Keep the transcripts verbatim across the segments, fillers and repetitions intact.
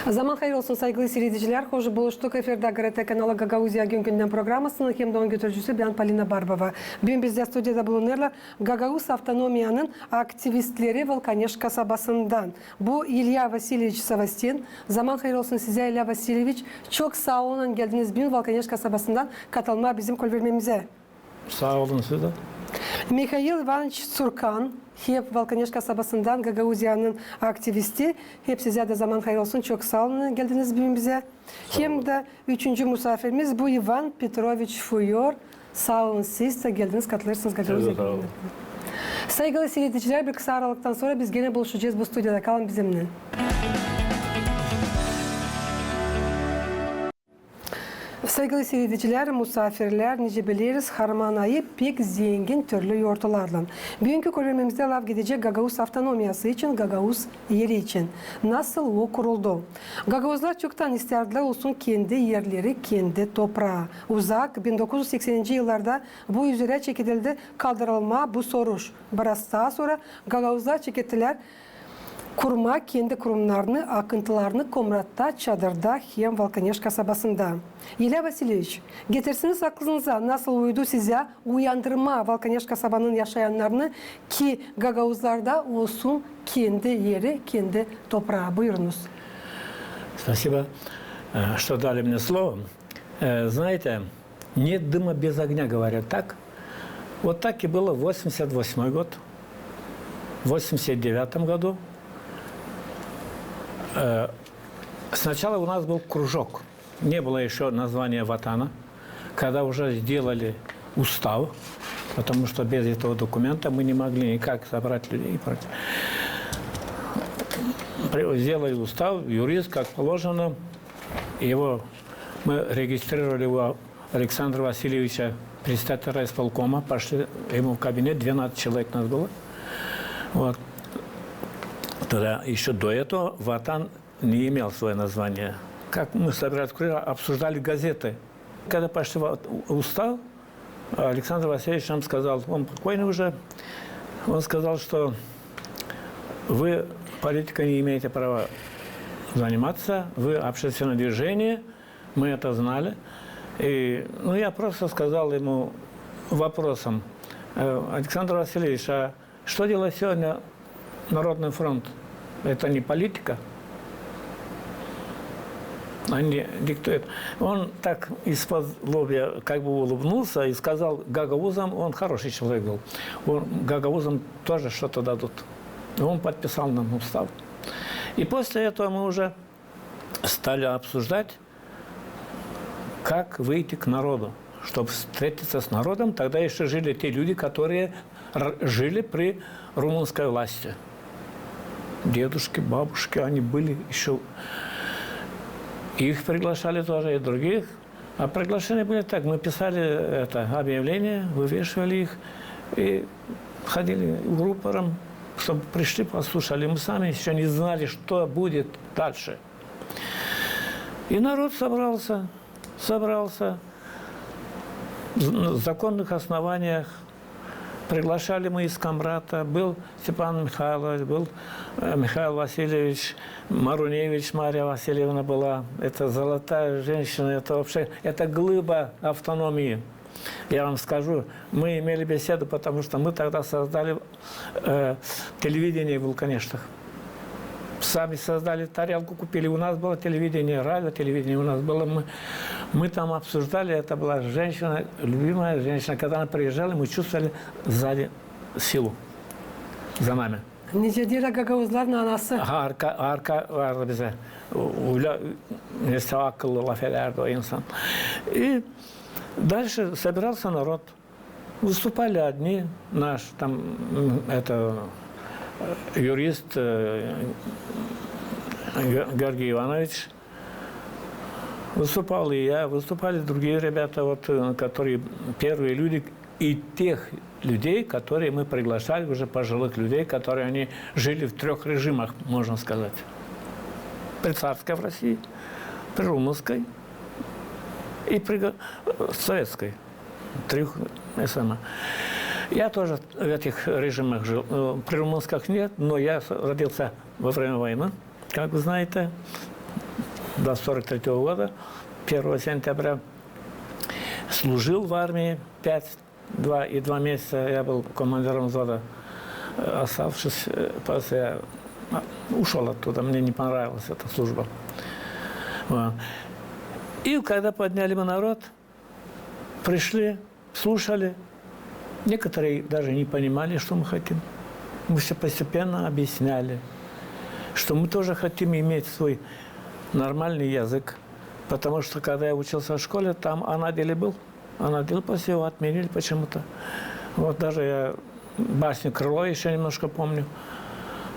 Zaman hayır olsun, saygılı siiredicilär. Hoş buluştuk efirdä GRT kanalı Gagauziya gün-gündän programasının hem dä onun götürücüsü bän, Polina Barbova. Büün bizdä studiyada bulunêrlar Gagauz avtonomiyanın aktivistleri Volkaneş kasabasından. Bu İlya Vasilyeviç Savastin. Zaman hayır olsun sizä, İlya Vasilyeviç. Çok saa olun, geldiniz büün Volkaneş kasabasından katılmaa bizim kolvermemizä. Saa olun siz dä. Mihail İvanoviç Surkan, hep Volkaneş kasabasından, Gagauziyanın aktivisti. Hep sizä dä zaman hayır olsun. Çok saa olun, geldiniz büün bizä. Hem dä üçüncü musaafirimiz bu İvan Petroviç Fuyor. Saa olun siz dä, geldiniz, katılêrsınız Gagauziya günündä. Saygılı siiredicilär, bir kısa aralıktan sora biz genä buluşacez bu studiyada. Kalın bizimnän. Saygılı siiredicilär, musaafirlär, nicä bileriz, harman ayı pek zengin türlü yortularlan. Büünkü kolvermemizdä laf gidecek Gagauz avtonomiyası için, Gagauz eri için. Nasıl o kuruldu? Gagauzlar çoktan istärdilär olsun kendi erleri, kendi topraa. Uzak bin dokuz üz sekseninci yıllarda bu üzerä çekidildi kaldırılmaa bu soruş. Biraz taa sora gagauzlar çekettilär kurmaa kendi kurumnarını, akıntılarını Komratta, Çadırda hem Volkaneş kasabasında. İlya Vasilyeviç, getirsiniz aklınıza, nasıl uydu sizä uyandırmaa Volkaneş kasabanın yaşayannarını, ki gagauzlarda olsun kendi eri, kendi topraa. Buyurunuz. Спасибо, э, что дали мне слово. Э, знаете, нет дыма без огня, говорят так. Вот так и было восемьдесят восьмой год. В восемьдесят девятом году, э, сначала у нас был кружок. Не было ещё названия Ватана. Когда уже сделали устав, потому что без этого документа мы не могли никак собрать людей. При-, сделали устав, юрист, как положено, его мы регистрировали у Александра Васильевича, председателя райисполкома, пошли ему в кабинет, двенадцать человек нас было. Вот. Тогда ещё до этого Ватан не имел своё название. Как мы собирались в кружок, обсуждали газеты. Когда пошли в устав, Александр Васильевич нам сказал, он покойный уже, он сказал, что вы политикой не имеете права заниматься, вы общественное движение, мы это знали. И, ну, я просто сказал ему вопросом: «Э, Александр Васильевич, а что делает сегодня Народный фронт? Это не политика? Они диктуют». Он так из-под лобья как бы улыбнулся и сказал: «Гагаузам», он хороший человек был, он: «Гагаузам тоже что-то дадут». И он подписал нам устав. И после этого мы уже стали обсуждать, как выйти к народу, чтобы встретиться с народом. Тогда ещё жили те люди, которые р-, жили при румынской власти. Дедушки, бабушки, они были ещё. Их приглашали тоже, и других. А приглашения были так: мы писали это объявление, вывешивали их, и ходили к рупорам, чтобы пришли, послушали. Мы сами ещё не знали, что будет дальше. И народ собрался, собрался в з-, законных основаниях. Приглашали мы из Комрата, был Степан Михайлович, был, э, Михаил Васильевич, Маруневич Марья Васильевна была. Это золотая женщина, это вообще, это глыба автономии. Я вам скажу, мы имели беседу, потому что мы тогда создали, э, телевидение в Вулканештах. Сами создали, тарелку купили. У нас было телевидение, радио, телевидение у нас было. Мы, мы там обсуждали, это была женщина, любимая женщина. Когда она приезжала, мы чувствовали сзади силу за нами. Nicä deerlär, gagauzların anası. Arka, arka vardı bizä. Öyle, ne akıllı lafedärdi o insan. И дальше собирался народ. Выступали одни, наш там, м, это, э, юрист, э, Ге-, Георгий Иванович, выступал и я, выступали другие ребята, вот, э, которые первые люди, и тех людей, которые мы приглашали, уже пожилых людей, которые они жили в трёх режимах, можно сказать. При царской в России, при румынской и при га-, э, советской. Трёх, э, самое. Я тоже в этих режимах жил. Э, при румынских нет, но я с-, родился во время войны, как вы знаете. до сорок третьего года, первого сентября, служил в армии пять, два и два месяца я был командиром взвода. Э, оставшись, э, после, я, а, ушёл оттуда, мне не понравилась эта служба. Вот. И когда подняли мы народ, пришли, слушали. Некоторые даже не понимали, что мы хотим. Мы всё постепенно объясняли, что мы тоже хотим иметь свой нормальный язык. Потому что, когда я учился в школе, там анадели был. Анадели после его отменили почему-то. Вот даже я басню Крылова ещё немножко помню.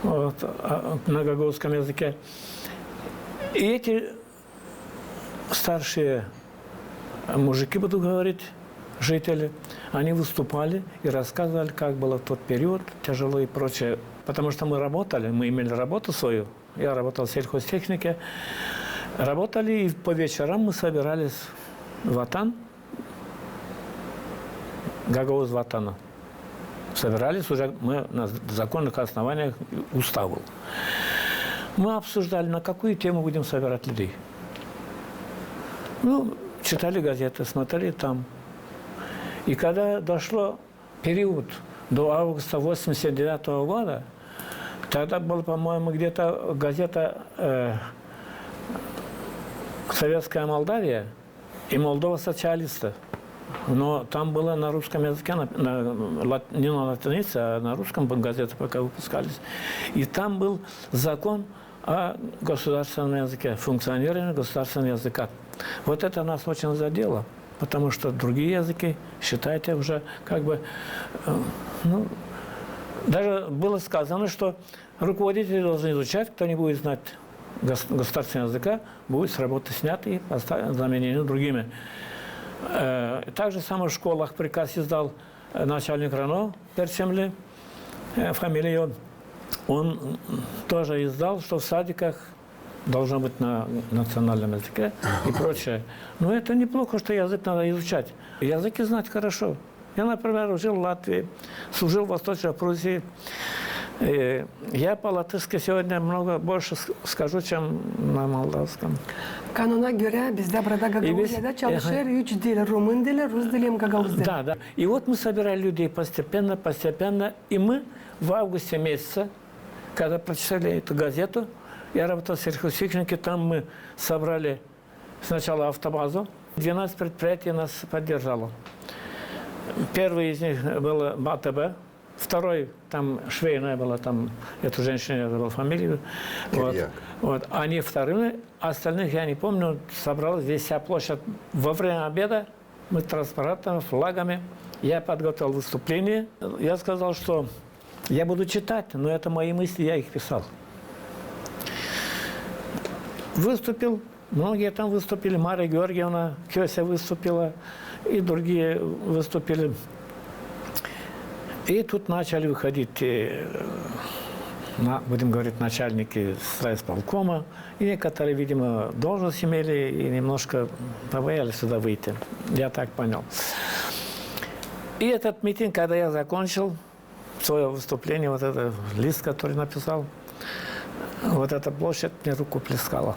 Вот, а, на гагаузском языке. И эти старшие мужики, буду говорить, жители, они выступали и рассказывали, как было в тот период тяжело и прочее. Потому что мы работали, мы имели работу свою. Я работал в сельхозтехнике. Работали, и по вечерам мы собирались в Ватан, Гагауз Ватана. Собирались уже мы на законных основаниях, устав был. Мы обсуждали, на какую тему будем собирать людей. Ну, читали газеты, смотрели там. И когда дошло период до августа восемьдесят девятого года, тогда была, по-моему, где-то газета, э, «Советская Молдавия» и «Молдова социалиста». Но там было на русском языке, на, на лат-, не на латинице, а на русском газеты пока выпускались. И там был закон о государственном языке, функционировании государственного языка. Вот это нас очень задело, потому что другие языки, считайте, уже как бы, э, ну, даже было сказано, что руководители должны изучать, кто не будет знать гос-, государственного языка, будет с работы снят и оста-, заменены другими. Э, так же самое в школах приказ издал, э, начальник РАНО Перчемли, э, фамилия его. Он тоже издал, что в садиках должно быть на национальном языке и прочее. Но это неплохо, что язык надо изучать. Языки знать хорошо. Я, например, жил в Латвии, служил в Восточной Пруссии. Э, я по-латышски сегодня много больше с-, скажу, чем на молдавском. Kanuna görä, bizdä burada Gagauziyada çalışêr üç dil: rumın dili, rus dili hem gagauz dili. Да, да. И вот мы собирали людей постепенно, постепенно. И мы в августе месяце, когда прочитали эту газету, я работал в сельхозтехнике, там мы собрали сначала автобазу, двенадцать предприятий нас поддержало. Первый из них был МАТБ, второй, там, швейная была, там, эту женщину, я забыл фамилию. Вот. Кирьяк. Вот. Они вторыми, остальных я не помню, собралась здесь вся площадь во время обеда, мы транспарантами, флагами. Я подготовил выступление. Я сказал, что я буду читать, но это мои мысли, я их писал. Выступил, многие там выступили, Мария Георгиевна Кёся выступила, и другие выступили. И тут начали выходить, э, на-, будем говорить, начальники райисполкома, и некоторые, видимо, должность имели, и немножко побоялись сюда выйти. Я так понял. И этот митинг, когда я закончил своё выступление, вот этот лист, который написал, вот эта площадь мне рукоплескала.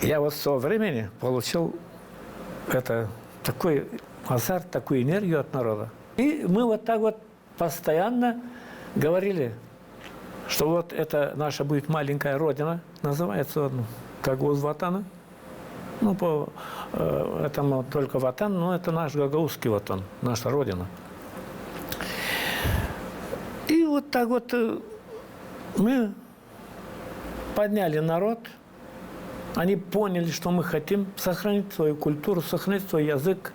Я вот с того времени получил это, такой азарт, такую энергию от народа. И мы вот так вот постоянно говорили, что вот это наша будет маленькая родина, называется, вот, ну, Гагауз Ватана. Ну, по, э, этому только Ватан, но это наш гагаузский Ватан, наша родина. И вот так вот, э, мы подняли народ, они поняли, что мы хотим сохранить свою культуру, сохранить свой язык.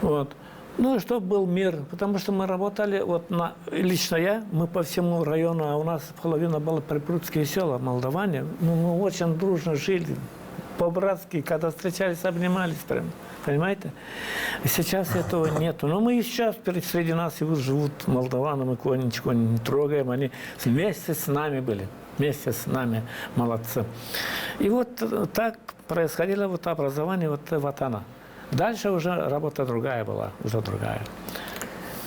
Вот. Ну, и чтоб был мир, потому что мы работали, вот на, лично я, мы по всему району, а у нас половина была припрудские села, молдаване. Ну, мы очень дружно жили, по-братски, когда встречались, обнимались прям, понимаете? Сейчас этого нету. Но мы и сейчас, перед-, среди нас и вот живут молдаване, мы кого ничего не трогаем, они вместе с нами были, вместе с нами, молодцы. И вот, э, так происходило вот образование вот Ватана. Дальше уже работа другая была, уже другая.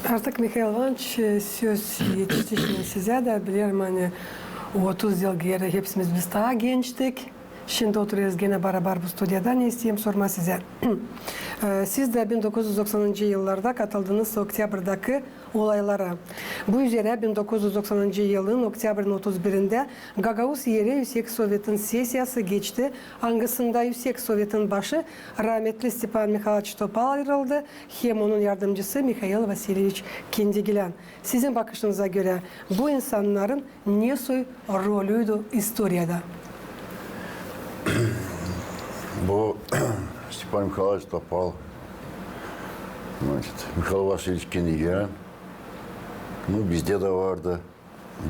Artık, Mihail İvanıç, söz etişti sizä dä, bilerim, ani Otuz yıl geeri hepsimiz biz taa gençtik. Şindi oturêrız genä barabar bu studiyada. Ne isteerim sormaa sizä. E, siz dä bin dokuz üz doksanıncı yıllarda katıldınız Oktyabrdakı olaylara. Bu üzerä bin dokuz üz doksanıncı yılın oktyabrın otuz birindä Gagauz Erä Üüsek Sovetin sessiyası geçti, angısında Üüsek Sovetin başı raametli Stepan Mihayloviç Topal ayırıldı, hem onun yardımcısı Mihail Vasilyeviç Kendigilän. Sizin bakışınıza görä, bu insannarın ne soy rolüydü istoriyada? Bu Stepan Mihayloviç Topal, значит, Mihail Vasilyeviç Kendigilän, ну, bizdä dä vardı.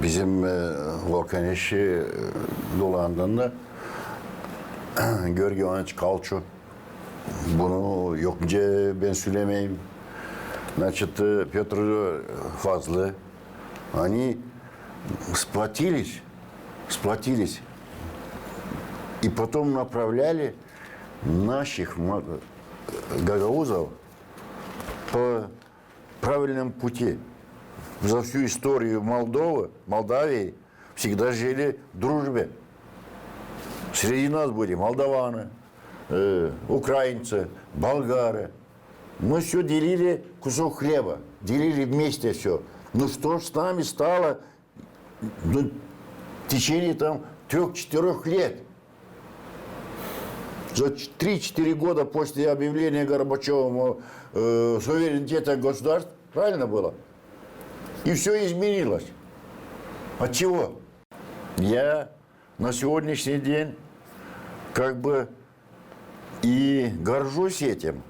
Bizim e, Volkaneşi e, dolandında Georgiy İvanoviç Kalço. Bunu yok nicä bän sölemeyim. Значит, e, Pötr Fazlı. Они сплотились, сплотились. И потом направляли наших гагаузов по правильном пути. За всю историю Молдовы, Молдавии всегда жили в дружбе. Среди нас были молдаваны, э, украинцы, болгары. Мы всё делили кусок хлеба, делили вместе всё. Ну что ж с нами стало, ну, в течение там трёх-четырёх лет? За три-четыре года после объявления Горбачёвым э, суверенитета государств, правильно было? И всё изменилось. От чего? Я на сегодняшний день как бы и горжусь этим,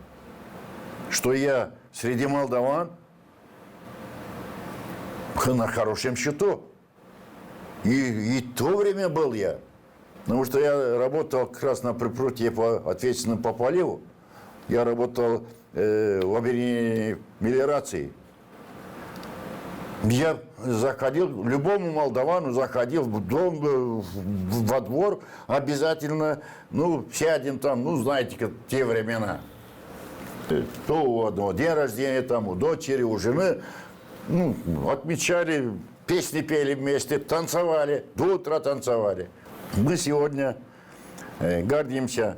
что я среди молдаван на хорошем счету. И, и в то время был я. Потому что я работал как раз на предприятии, по, ответственном по поливу. Я работал э, в объединении мелиорации. Я заходил, любому молдавану заходил в дом, э, в- во двор, обязательно, ну, сядем там, ну, знаете, как те времена. Э, То у одного день рождения, там, у дочери, у жены. Ну, отмечали, песни пели вместе, танцевали, до утра танцевали. Мы сегодня э, гордимся,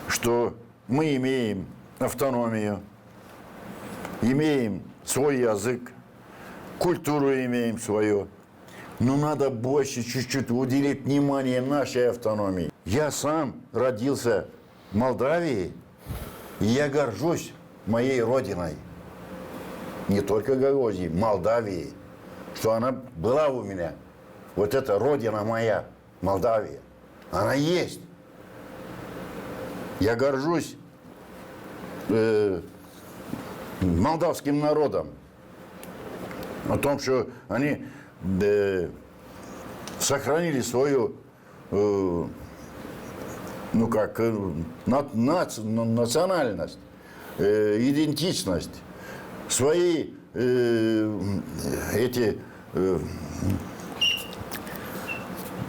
что мы имеем автономию, имеем свой язык, культуру имеем свою. Но надо больше чуть-чуть уделить внимание нашей автономии. Я сам родился в Молдавии, и я горжусь моей родиной. Не только Гагаузией, Молдавией, что она была у меня. Вот эта родина моя, Молдавия. Она есть. Я горжусь э, молдавским народом. О том, что они э, сохранили свою э, ну как, э, на- нац- на- национальность, э, идентичность, свои э, эти, э,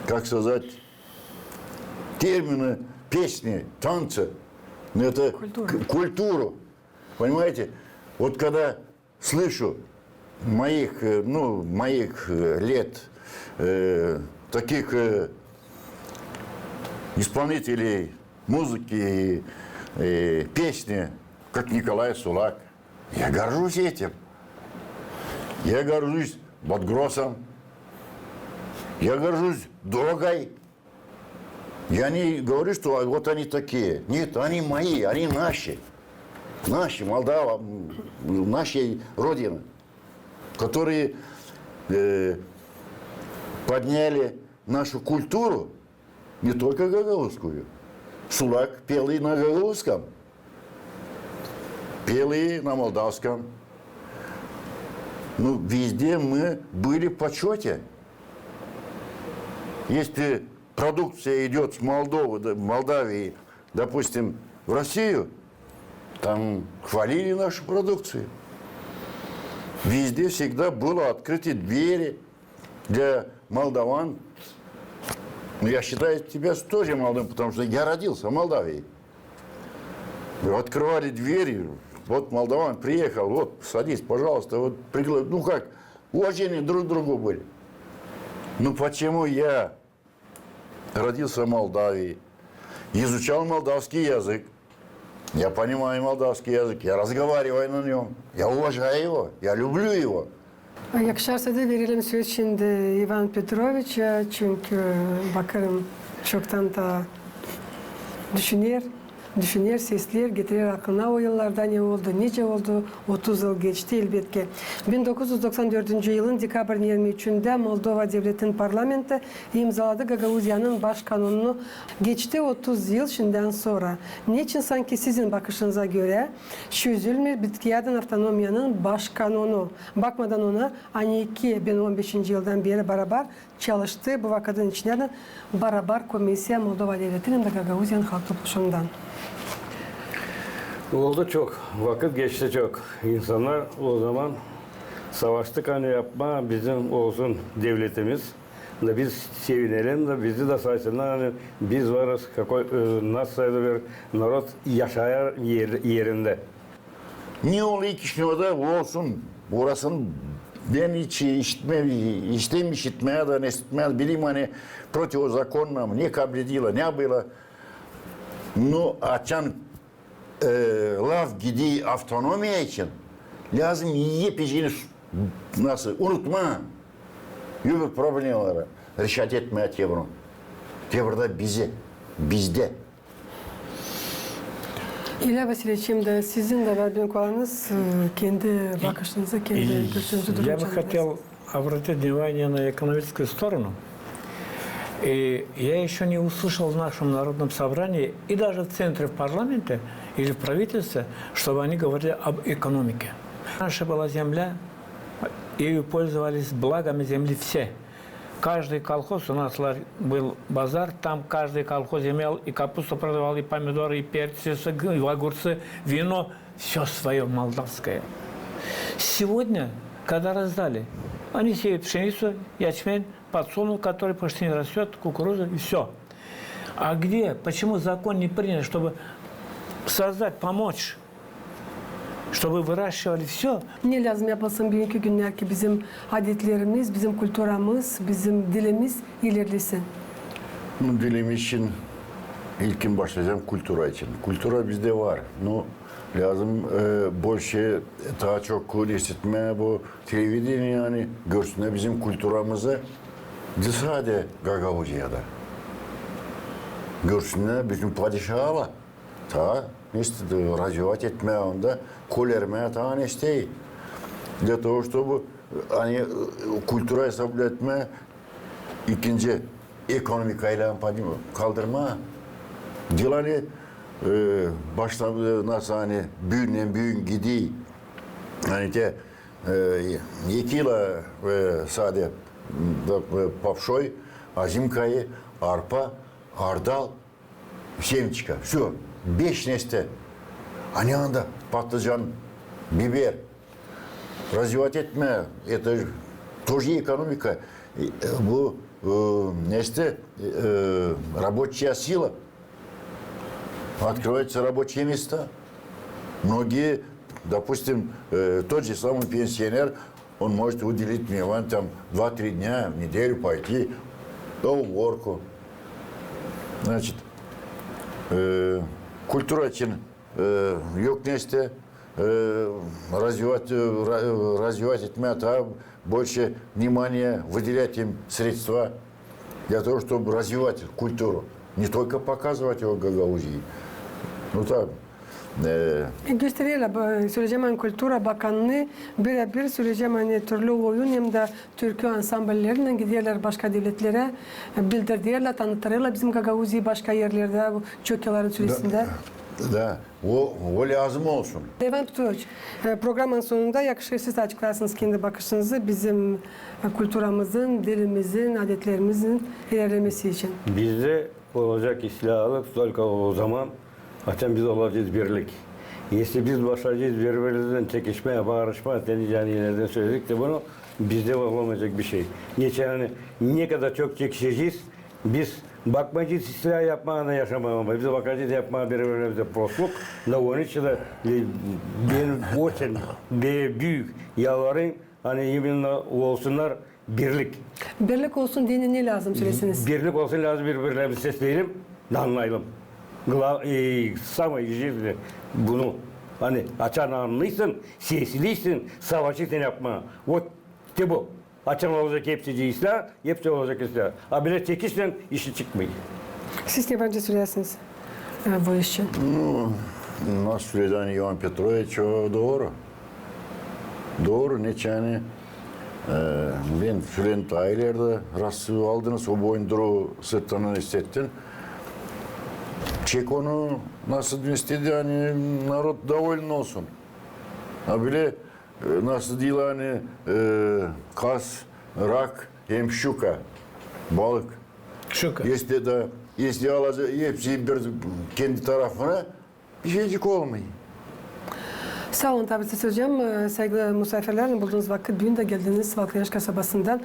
как сказать, термины, песни, танцы, ну, это Культура. к- культуру. Понимаете? Вот когда слышу моих, э, ну, моих э, лет э, таких э, исполнителей музыки и э, песни, как Николай Сулак, я горжусь этим. Я горжусь Батгросом. Я горжусь Догой. Я не говорю, что вот они такие. Нет, они мои, они наши. Наши, Молдава, м, нашей Родины, которые э, подняли нашу культуру, не только гагаузскую. Сулак пел и на гагаузском, пел и на молдавском. Ну, везде мы были в почёте. Если продукция идёт с Молдовы, да, Молдавии, допустим, в Россию, там хвалили нашу продукцию. Везде всегда было открыты двери для молдаван. Ну, я считаю себя тоже молдаваном, потому что я родился в Молдавии. Открывали двери, вот молдаван приехал, вот, садись, пожалуйста, вот, пригла- ну как, уважение друг к другу были. Ну почему я родился в Молдавии, изучал молдавский язык, я понимаю молдавский язык, я разговариваю на нём, я уважаю его, я люблю его. Yakışarsa da verelim söz şimdi İvan Petroviçä, çünkü bakêrım çoktan da düşüner, düşüner, sesleer, getirer aklına o yıllarda ne oldu, nicä oldu, otuz yıl geçti, elbetki. Bin dokuz üz doksan dördüncü yılın dekabrın irmi üçündä Moldova devletin parlamenti imzaladı Gagauziyanın baş kanonunu. Geçti otuz yıl şindän sora. Neçin sanki sizin bakışınıza görä çözülmeer bitkiyädän avtonomiyanın baş kanonu? Bakmadan ona, ani iki bin on beşinci yıldan beeri barabar çalıştı bu vakıdın içindä dä barabar komisiya Moldova devletin hem dä Gagauziyanın Halk Topluşundan. Oldu çok, vakıt geçti çok. İnsannar o zaman savaştı, ani yapmaa bizim olsun devletimiz. Da biz sevinelim, da bizi dä saysınnar, ani biz varız, какой, e, nasıl sayılêr, bir narod yaşêêr er-, erindä. Ne olêr Kişinövda olsun, orasını bän hiç işitmedim, işitmedim, işitmedim, ani protivozakonnı, ne kabredilä, ne bılı. Nu, açan e, laf gidi avtonomiya için, lääzım epeycini s-, nasıl, unutmaa öbür problemaları reşat etmää te bunu. Te burada bizi, bizdä. İlya Vasilyeviç, hem dä sizin dä var bir kulağınız, e, kendi bakışınızı, kendi görüşünüzü durun. Я бы хотел обратить внимание на экономическую сторону. И я ещё не услышал в нашем Народном собрании и даже в центре, в парламенте или в правительстве, чтобы они говорили об экономике. Раньше была земля, ею пользовались благами земли все. Каждый колхоз, у нас был базар, там каждый колхоз имел и капусту продавал, и помидоры, и перцы, и огурцы, вино. Всё своё молдавское. Сегодня, когда раздали, они сеют пшеницу, ячмень, подсолнух, который почти не растёт, кукурузу и всё. А где, почему закон не принят, чтобы создать, помочь, чтобы выращивали всё? Ne lääzım yapılsın büünkü günnerdä ki bizim adetlerimiz, bizim kulturamız, bizim dilimiz ilerlesin? Ну, dilim için ilkin başlayacam kultura için. Kultura bizdä var. Ну, lääzım, e, больше, taa çok işitmää bu televidenieni, ani görsünnär bizim kulturamızı. Diil sade Gagauziyada. Görsünnär bütün padişahlar. Taa, neştä, развивать etmää onda, kolärmää taa neştä. Для того, чтобы, ani, e, kulturayı соблюдать etmää, ikinci ekonomikaylan kaldırmaa. Diil ani, e, baştan, e, nasıl ani büündän büün gidi, ani te, e, ekilä, e, sade, da, e, papşoy, azimkayı, arpa, ardal, semçika, всё, beş neştä. Ani anda patlıcan, biber. Развивать etmää, это тоже экономика. E, bu, e, neştä, e, рабочая сила. Открываются рабочие места. Многие, допустим, э, тот же самый пенсионер, он может уделить мне вон там два-три дня в неделю пойти на уборку. Значит, э, kultura için, e, yok neştä, e, развивать, e, ra-, развивать etmää, taa больше внимания выделять им средства для того, чтобы развивать культуру. Не только показывать его Гагаузии. Ну так, e, Göstererlär, ba-, söleyecäm, ani kultura bakannıı birebir, söleyecäm, ani türlü oyun hem dä türkü ansamblerinnän giderlär başka devletlerä, bildirerlär, tanıtêrlar bizim Gagauziyayı başka erlerdä, bu Çokyaların süresindä. Da, o, o lääzım olsun. İvan Petroviç, e, programanın sonunda yakışêr siz açıklarsınız kendi bakışınızı bizim, e, kulturamızın, dilimizin, adetlerimizin ilerlemesi için. Bizdä olacek isläälik только o zaman, açan biz olacez birlik. Если biz başlayacez biri-birinden çekişmää, barışmaa, te nicä ani ileridän söledik dä bunu, bizdä olamayacek bir şey. Neçin ani ne kadar çok çekişecez, biz bakmayacez islää yapmaa, ani yaşamaa, ama biz bakacez yapmaa biri-birimizä prostluk, da onun için dä, e, bän очень büük yalvarêrım, ani именно olsunnar Birlik. Birlik olsun deyni ne lääzım sölesin? Birlik olsun lääzım, biri-birimizi sesleyelim, da annayalım. Gla-, e, samoy jezveni bunu, ani açan annêêrsın, sesleysin, savaşêrsın yapmaa. Vot, te bu. Açan olacek hepsi islää, hepsi olacek islää. A bölä çekişlän işi çıkmêêr. Siz ne bence söleersiniz, e, bu iş için? Nu, nasıl söledi İvan Petroviç, o dooru. Dooru, neçin ani, e, bän söledim taa ilerdä, раз aldınız o boyunduru sırtından istettiniz. Çek onu, nasıl istedi, ani narod dovoln olsun. A bölä, e, nasıl deerlär, ani, e, kas, rak hem şuka, balık. Şuka. Если da, если alacek hepsi bir kendi tarafına, bir şeycik olmêêr. Saa olun, tabir edecäm, e, saygılı musaafirlär, buldunuz vakıt büün dä geldiniz Valkänüş kasabasından.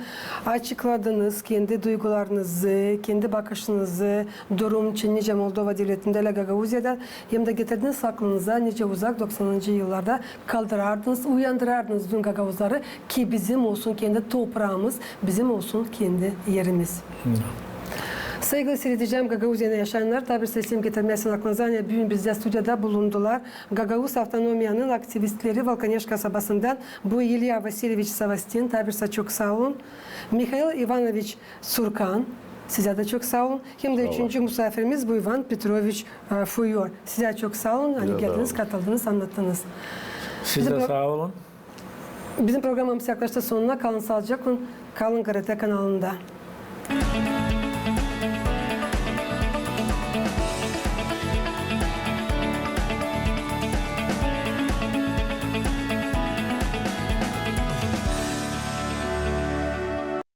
Açıkladınız kendi duygularınızı, kendi bakışınızı durum için nicä Moldova devletindä, ölä Gagauziyada, hem dä getirdiniz aklınıza, nicä uzak doksanıncı yıllarda kaldırardınız, uyandırardınız bütün gagauzları, ki bizim olsun kendi topraamız, bizim olsun kendi erimiz. Saygılı siiredicim, Gagauziyada yaşayannar, tabir edecäm getirmää aklınıza, ani büün bizdä studiyada bulundular Gagauz avtonomiyanın aktivistleri Valkänüş kasabasından, bu İlya Vasilyeviç Savastin, tabir edecäm çok saa olun, Mihail İvanoviç Surkan, sizä dä çok saa olun, hem dä üçüncü musaafirimiz bu İvan Petroviç, e, Fuyor. Sizä çok saa olun, ani geldiniz, katıldınız, annattınız. Siz dä saa olun. Bizim programamız yaklaştı sonuna. Kalın saalıcaklan, kalın GRT kanalında.